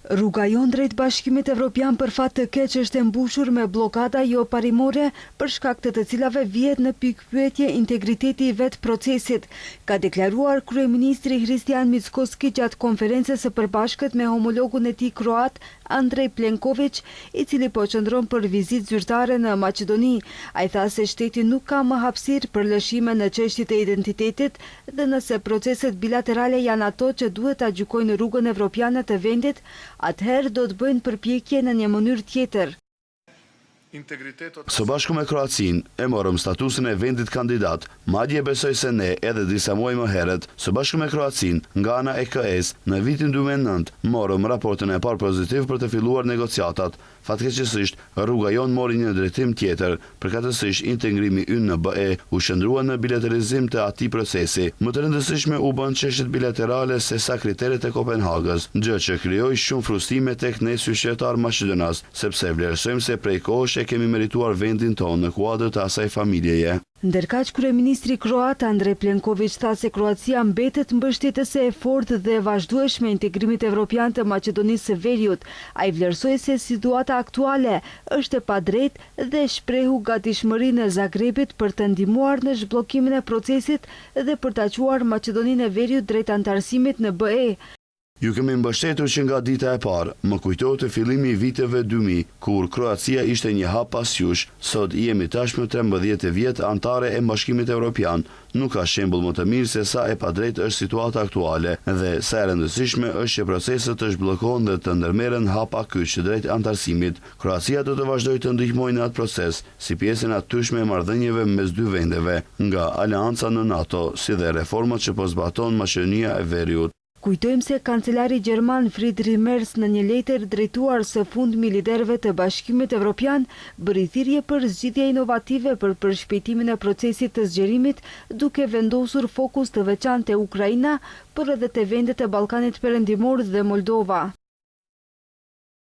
Rruga jonë drejt Bashkimit Evropian për fat të keq është e mbushur me bllokada joparimore, për shkak të të cilave vihet në pikëpyetje integriteti i vetë procesit, ka deklaruar kryeministri Hristijan Mickoski gjatë konferencës së përbashkët me homologun e tij kroat, Andrej Plenkoviq, i cili po qëndron për vizitë zyrtare në Maqedoni. Ai tha se shteti nuk ka më hapësirë për lëshime në çështjet e identitetit dhe nëse proceset bilaterale janë ato që duhet ta gjykojnë rrugën evropiane të vendit, atëherë do të bëjnë përpjekje në një mënyrë tjetër. Së bashku me Kroacinë, e morëm statusin e vendit kandidat, madje besoj se ne edhe disa muaj më herët, së bashku me Kroacinë, nga ana e KE-së, në vitin 2009, morëm raportin e parë pozitiv për të filluar negociatat. Fatkeqësisht, rruga jonë mori një drejtim tjetër, përkatësisht integrimi ynë në BE u shndërrua në bilateralizim të atij procesi. Më të rëndësishme u bënë çështjet bilaterale sesa kriteret e Kopenhagës, gjë që krijoi shumë frustrime tek ne si qytetarë maqedonas, sepse vlerësojmë se prej kohësh e kemi merituar vendin tonë në kuadër të asaj familjeje. Ndërkaq, kryeministri kroat, Andrej Plenkoviq tha se Kroacia mbetet mbështetëse e fortë dhe e vazhdueshme e integrimit evropian të Maqedonisë së Veriut. Ai vlerësoi se situata aktuale është e padrejtë dhe shprehu gatishmërinë e Zagrebit për të ndihmuar në zhbllokimin e procesit dhe për ta çuar Maqedoninë e Veriut drejt anëtarësimit në BE. Ju kemi mbështetur që nga dita e parë. Më kujtohet fillimi i viteve 2000, kur Kroacia ishte një hap pas jush. Sot jemi tashmë 13 vjet anëtare e Bashkimit Evropian. Nuk ka shembull më të mirë se sa e padrejtë është situata aktuale dhe sa e rëndësishme është që proceset të zhbllokohen dhe të ndërmerren hapa kyç drejt anëtarësimit. Kroacia do të vazhdojë të ndihmojë në atë proces, si pjesë e natyrshme e marrëdhënieve mes dy vendeve, nga aleanca në NATO, si dhe reformat që po zbaton Maqedonia e Veriut. Kujtojmë se kancelari gjerman Friedrich Merz në një letër drejtuar së fundmi liderëve të Bashkimit Evropian bëri thirrje për zgjidhje inovative për përshpejtimin e procesit të zgjerimit, duke vendosur fokus të veçantë te Ukraina, por edhe te vendet e Ballkanit Perëndimor dhe Moldova.